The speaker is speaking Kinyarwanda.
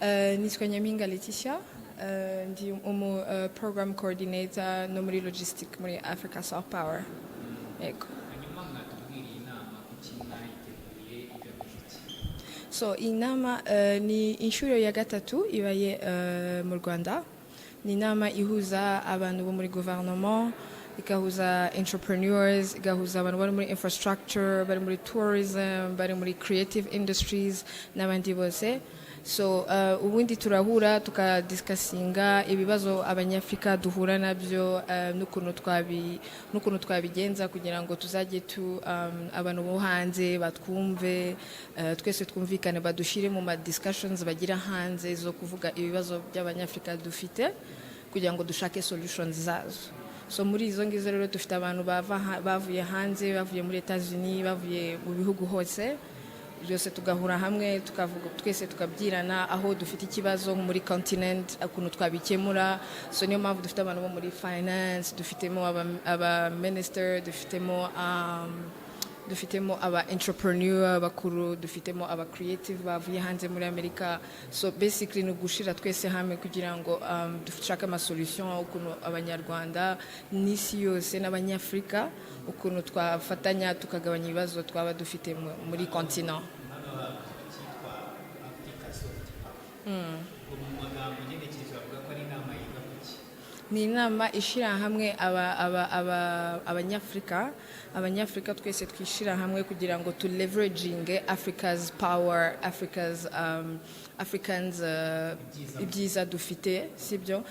Nitwa Nyampinga Laetitia, ndi umu program coordinator no muri logistic muri Africa Soft Power. Yego. Hanyuma mwatubwira iyi nama kuki mwayiteguye, igamije iki? So iyi nama ni inshuro ya gatatu ibaye mu Rwanda. Ni inama ihuza abantu bo muri gouvernement, igahuza entrepreneurs, igahuza abantu bari muri infrastructure, bari muri tourism, bari muri creative industries n'abandi bose. So ubundi turahura tukadiscussinga ibibazo Abanyafurika duhura nabyo, n'ukuntu twabigenza kugira ngo tuzajye tu abantu bo hanze batwumve, twese twumvikane, badushyire mu ma discussions bagira hanze zo kuvuga ibibazo by'Abanyafurika dufite kugira ngo dushake solutions zazo. So muri izo ngizo rero dufite abantu bavuye hanze, bavuye muri Etats-Unis, bavuye mu bihugu hose byose, tugahura hamwe, tukavuga twese, tukabyirana aho dufite ikibazo muri continent, ukuntu twabikemura. So niyo mpamvu dufite abantu bo muri finance, dufitemo aba minister, dufitemo aba entrepreneur bakuru, dufitemo aba creative bavuye hanze muri Amerika. So basically ni ugushira twese hamwe kugira ngo dushake ama solution, ukuntu Abanyarwanda n'isi yose n'Abanyafurika, ukuntu twafatanya tukagabanya ibibazo twaba dufite muri continent. Hano havuze icyitwa Africa Soft Power. Ubwo mu magambo ngenekereje bavuga ko ari inama yiga ku ki? Ni inama ishyira hamwe Abanyafurika twese twishyira hamwe kugira ngo tu leveraginge Africa's power, Africa's Africans, ibyiza dufite, sibyo?